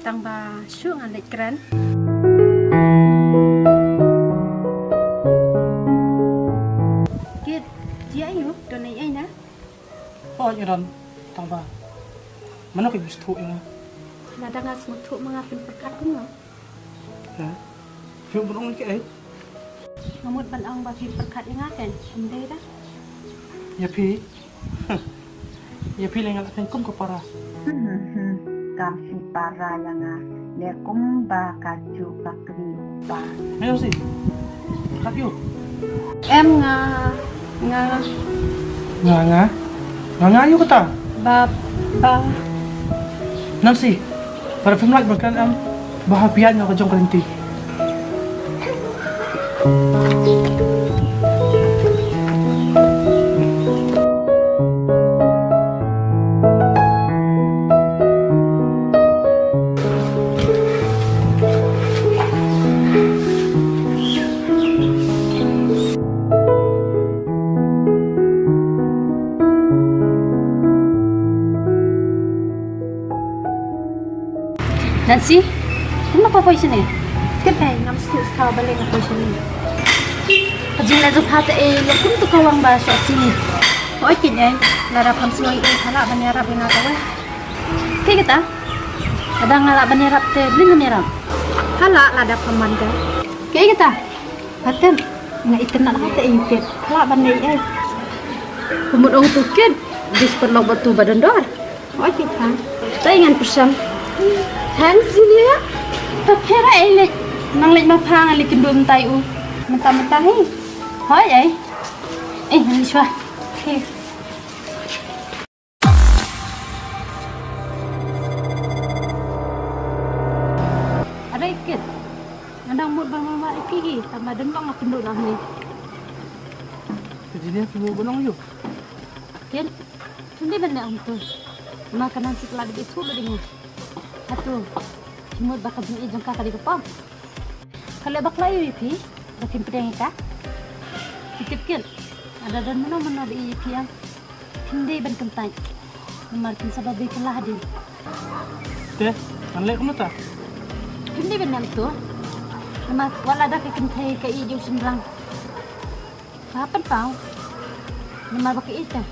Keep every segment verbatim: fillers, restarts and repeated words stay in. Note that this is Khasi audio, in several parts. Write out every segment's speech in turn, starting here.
Tang ba shu ngan leit kren. Kit, jia ayu, don ai ai na? Oh, ïa don, tang ba. Mano ka sngewthuh ïa nga? Lada nga sngewthuh ma nga phin pyrkhat kum nga. Ha? Phi burom ki ai? Nga mut ban ong ba phi pyrkhat ïa nga kan, ym dei da. Ïa phi? Ïa phi lei nga la kren kum ka para. Hmm, hmm, hmm. Kam shu para ïa nga. Ne kumba ka ju ka kri ba. Ayo si. Kat yu. Em nga, nga. Nga, nga. Nga, nga yu kata. Ba, ba. Nancy, para phim lait ba kan em. Ba ha pian nga ka jong ka lynti. Nancy, kumno pha poi shane? Kynthei, ngam sngewthuh balei nga poi shane. Ka jingleh jong pha te ei, leh kumto ka wang ba sha sini. Oi kynthei, lada pham sngewthuh ei, pha lah ban ïarap ïa nga kawei. Kaei kata? Lada nga lah ban ïarap te, balei ngam ïarap? Pha lah lada pham man te. Kaei kata? Pha tip, nga itynnad ha te ei kit. Pha lah ban leh ei. Kumno ong to kit? Dis paralok ba to ba don dor. Oi, phi tang. Tai ngan pyrshang. Thanks, Julia. To phira ei leh. Nang leh ma pha ngan leh kynduh mynta ïa u. Mynta mynta hi. Hoi ei. Eh, ngan leh shuwa. Hi. Are kit. Nga dang mut ban mama ïa phi hi. Tang ba don ba nga kynduh noh ni. Ka jingïa phi mut ban ong ïa u. Kit. Phin dei ban leh ong to. Namar ka Nancy ka la dep ïathuh lut ïa nga. Hato phi mut ba ka jingïeit jong ka ka dei ka pop? Ka leh bakla ïa phi ba phim pdiang ïa ka. Phi tip kit, lada don mano mano ba ïeit ïa phi, phin dei ban kyntait. Namar phin sa ba beiñ kylla hadien. Te ngan leh kumno ta? Phim dei ban leh to. Namar wat lada ka kynthei ka ïeit ïa u shynrang, ba pynpaw. Namar ba ka ïeit ka.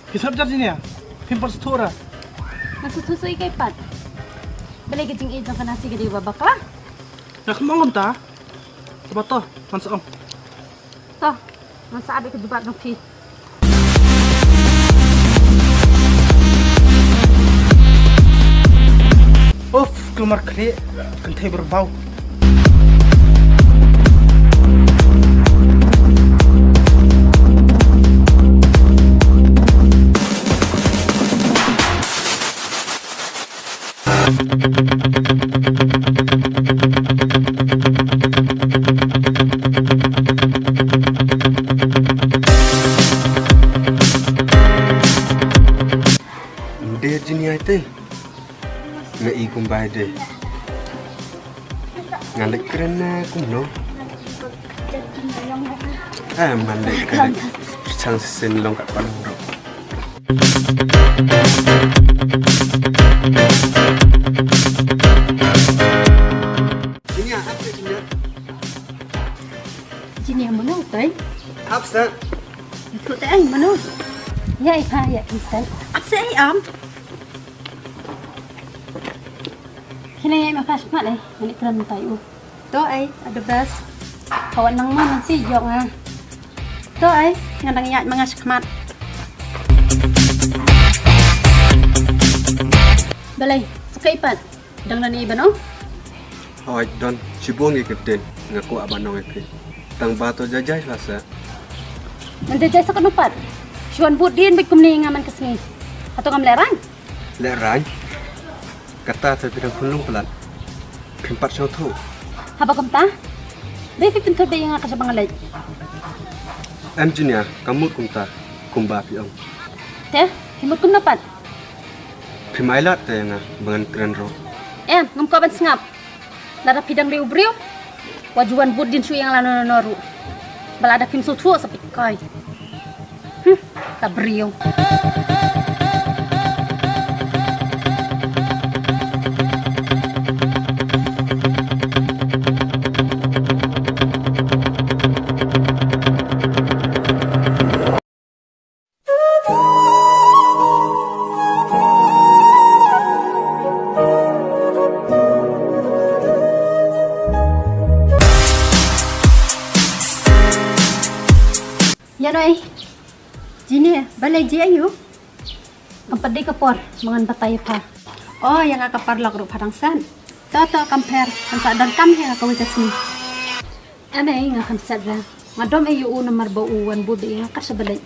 Phi sngap jar jinia. Phim pat sngewthuh ra. Nga sngewthuh shuh ïa kaei pat. Balei ka jingïeit jong ka Nancy ka dei ba bakla? Nga khlem ong kumta. Te ba to, ngan sa ong. To, ngan sa ap ïa ka jubab jong phi. Uff, kulmar khlieh, kynthei barbaw. Ym dei jinia te. Nga i kumba de. Nga leit kren na kumno. Eh, man leit kren. Chang sen long kat pan ro. Jinia, ap jinia. Jinia mano tai? Ap sa. Itu tai mano? Ya, iha ya instan. Ap sa ai am. Kine ya ma pas mat ai. Ini keren tai u. To ai, all the best. Kawan nang ma nang si jong ah. To ai, ngan dang ïaid ma nga shakhmat. Balei, sa kaei pat? Dang don ei ban ong? Hooid, don shibun ki ktien nga kwah ban ong ïa phi. Tang ba to jajai sha sa. Ngan jajai sa kano pat? Shu wan bud dien bad kumne ïa nga man ka sngi. Hato ngam lehraiñ? Lehraiñ? Kata te phi dang khunlung palat. Phim pat sngewthuh. Haba kumta? Dei phi pynthut beit ïa nga ka jaka ba nga leit. Em jinia, ka mut kumta, kumba phi ong. Te, phi mut kumno pat? Phim ailad te ïa nga ba ngan kren ruh. Em, ngam kwah ban sngap. Lada phi dang dei u briew, wat ju wan bud dien shuh ïa nga lano lano ruh. Ba lada phim sngewthuh sa phi kai. Hmm, ka briew. Dei. Jini, balei ji aïu? Kam pat dei ka por, ba ngan batai ïa pha. Oh, ïa nga ka paralok ruh pha dang sah. To, to, kam pher, kan sa donkam hi ha kawei ka sngi. Em ei, nga khamsat re. Nga dom ei ïa u namar ba u wan bud ïa nga kat shaba leit.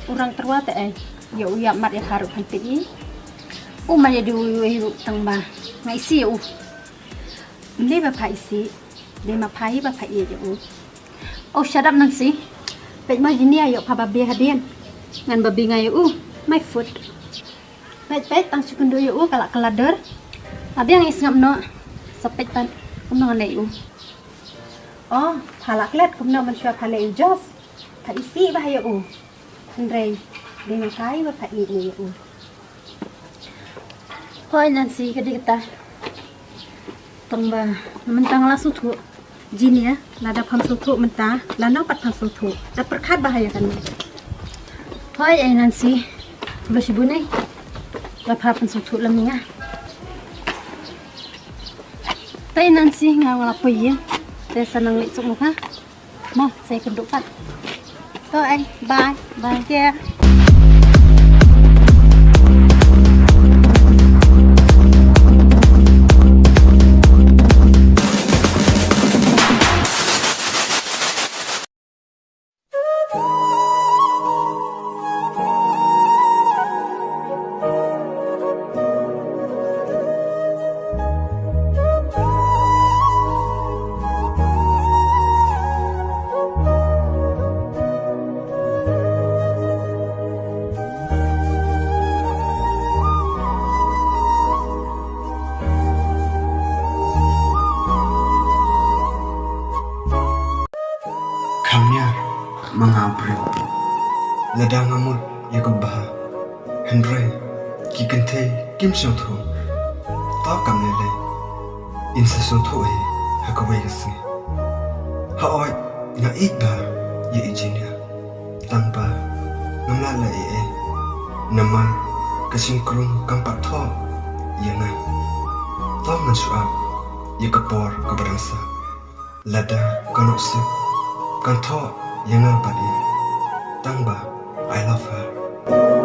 U rang tyrwa te ei. Ïa u ïa mat ïa pha ruh phan peit ei. U ma ïa di u ïa u tang ba. Nga isih ïa u. Ym dei ba pha isih. Dei ma pha hi ba pha ïeit ïa u. Oh, shut up Nancy. Peit ma jini ïa pha babe hadien. Ngan babe nga ïa u. My foot. Peit, peit, tang shu kynduh ïa u, ka la kylla dur. Ap ïa nga sngap noh. Sa peit pat, kumno ngan leh ïa u. Oh, pha la klet, kumno mynshuwa pha leh ïa u Josh. Pha isih bha ïa u. Hynrei, dei na pha hi ba pha ïeit ïa u. Hooid Nancy, ka dei kata. Tang ba, mynta nga la sngewthuh. Jini ïa, lada pham sngewthuh mynta, lano pat pham sngewthuh. Da pyrkhat bha ïa kane. Hooid ei Nancy. Ba shibun ei. Ba pha phan sngewthuh lem ïa nga. Te Nancy nga nga la poi ïa. Te sa nang leit suk noh ha. Mo, sa ïakynduh pat. To ei, bye, bye. Care. Kham nia ma nga u briew. Lada nga mut ïa ka bha, hynrei ki kynthei kim sngewthuh. To kam lei lei, in sa sngewthuh hi ha kawei ka sngi. Hooid, nga ïeit bha ïa i Jini ïa. Tang ba ngam lah leh ei ei namar ka shynkrung kam pat thoh ïa nga. To ngan shu ap ïa ka por kaba dang sah. Lada ka nongsip kan thoh ïa nga bad i. Tang ba I love her.